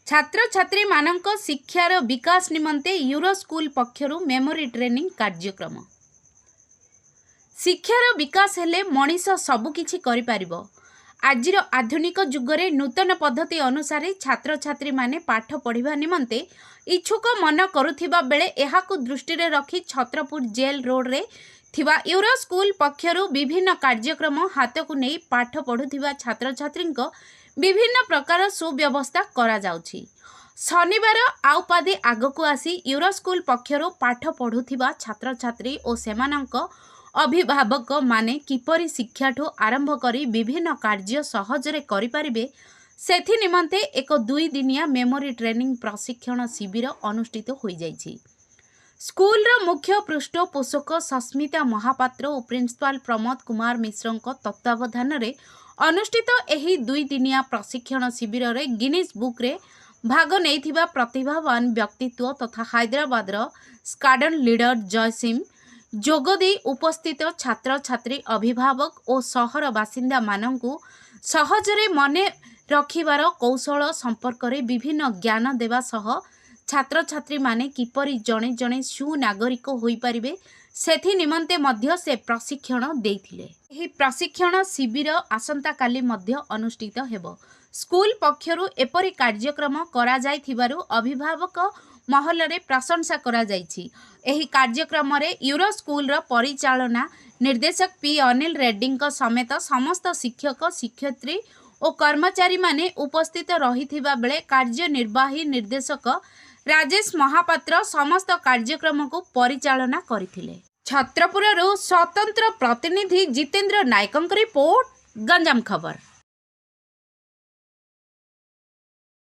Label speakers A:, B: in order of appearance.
A: ଛାତ୍ରଛାତ୍ରୀମାନଙ୍କ ଶିକ୍ଷାର ବିକାଶ ନିମନ୍ତେ ୟୁରୋ ସ୍କୁଲ ପକ୍ଷରୁ ମେମୋରି ଟ୍ରେନିଂ କାର୍ଯ୍ୟକ୍ରମ। ଶିକ୍ଷାର ବିକାଶ ହେଲେ ମଣିଷ ସବୁକିଛି କରିପାରିବ। ଆଜିର ଆଧୁନିକ ଯୁଗରେ ନୂତନ ପଦ୍ଧତି ଅନୁସାରେ ଛାତ୍ରଛାତ୍ରୀମାନେ ପାଠ ପଢ଼ିବା ନିମନ୍ତେ ଇଚ୍ଛୁକ ମନ କରୁଥିବା ବେଳେ, ଏହାକୁ ଦୃଷ୍ଟିରେ ରଖି ଛତ୍ରପୁର ଜେଲ୍ ରୋଡରେ ଥିବା ୟୁରୋ ସ୍କୁଲ ପକ୍ଷରୁ ବିଭିନ୍ନ କାର୍ଯ୍ୟକ୍ରମ ହାତକୁ ନେଇ ପାଠ ପଢ଼ୁଥିବା ଛାତ୍ରଛାତ୍ରୀଙ୍କ ବିଭିନ୍ନ ପ୍ରକାର ସୁବ୍ୟବସ୍ଥା କରାଯାଉଛି। ଶନିବାର ଆଉ ପାଦେ ଆଗକୁ ଆସି ୟୁରୋ ସ୍କୁଲ ପକ୍ଷରୁ ପାଠ ପଢ଼ୁଥିବା ଛାତ୍ରଛାତ୍ରୀ ଓ ସେମାନଙ୍କ ଅଭିଭାବକମାନେ କିପରି ଶିକ୍ଷାଠୁ ଆରମ୍ଭ କରି ବିଭିନ୍ନ କାର୍ଯ୍ୟ ସହଜରେ କରିପାରିବେ, ସେଥି ନିମନ୍ତେ ଏକ 2 ଦିନିଆ ମେମୋରି ଟ୍ରେନିଂ ପ୍ରଶିକ୍ଷଣ ଶିବିର ଅନୁଷ୍ଠିତ ହୋଇଯାଇଛି। ସ୍କୁଲର ମୁଖ୍ୟ ପୃଷ୍ଠପୋଷକ ସସ୍ମିତା ମହାପାତ୍ର ଓ ପ୍ରିନ୍ସିପାଲ ପ୍ରମୋଦ କୁମାର ମିଶ୍ରଙ୍କ ତତ୍ତ୍ୱାବଧାନରେ ଅନୁଷ୍ଠିତ ଏହି 2 ଦିନିଆ ପ୍ରଶିକ୍ଷଣ ଶିବିରରେ ଗିନିଜ୍ ବୁକ୍ରେ ଭାଗ ନେଇଥିବା ପ୍ରତିଭାବାନ ବ୍ୟକ୍ତିତ୍ୱ ତଥା ହାଇଦ୍ରାବାଦର ସ୍କ୍ୱାଡ୍ରନ୍ ଲିଡର ଜୟସିଂ ଯୋଗ ଦେଇ ଉପସ୍ଥିତ ଛାତ୍ରଛାତ୍ରୀ, ଅଭିଭାବକ ଓ ସହର ବାସିନ୍ଦାମାନଙ୍କୁ ସହଜରେ ମନେ ରଖିବାର କୌଶଳ ସମ୍ପର୍କରେ ବିଭିନ୍ନ ଜ୍ଞାନ ଦେବା ସହ ଛାତ୍ରଛାତ୍ରୀମାନେ କିପରି ଜଣେ ଜଣେ ସୁନାଗରିକ ହୋଇପାରିବେ, ସେଥି ନିମନ୍ତେ ମଧ୍ୟ ସେ ପ୍ରଶିକ୍ଷଣ ଦେଇଥିଲେ। ଏହି ପ୍ରଶିକ୍ଷଣ ଶିବିର ଆସନ୍ତାକାଲି ମଧ୍ୟ ଅନୁଷ୍ଠିତ ହେବ। ସ୍କୁଲ ପକ୍ଷରୁ ଏପରି କାର୍ଯ୍ୟକ୍ରମ କରାଯାଇଥିବାରୁ ଅଭିଭାବକ ମହଲରେ ପ୍ରଶଂସା କରାଯାଇଛି। ଏହି କାର୍ଯ୍ୟକ୍ରମରେ ୟୁରୋ ସ୍କୁଲର ପରିଚାଳନା ନିର୍ଦ୍ଦେଶକ ପି ଅନିଲ ରେଡ୍ଡୀଙ୍କ ସମେତ ସମସ୍ତ ଶିକ୍ଷକ, ଶିକ୍ଷୟିତ୍ରୀ ଓ କର୍ମଚାରୀମାନେ ଉପସ୍ଥିତ ରହିଥିବା ବେଳେ କାର୍ଯ୍ୟନିର୍ବାହୀ ନିର୍ଦ୍ଦେଶକ ରାଜେଶ ମହାପାତ୍ର ସମସ୍ତ କାର୍ଯ୍ୟକ୍ରମକୁ ପରିଚାଳନା କରିଥିଲେ। ଛତ୍ରପୁରରୁ ସ୍ୱତନ୍ତ୍ର ପ୍ରତିନିଧି ଜିତେନ୍ଦ୍ର ନାୟକଙ୍କ ରିପୋର୍ଟ, ଗଞ୍ଜାମ ଖବର।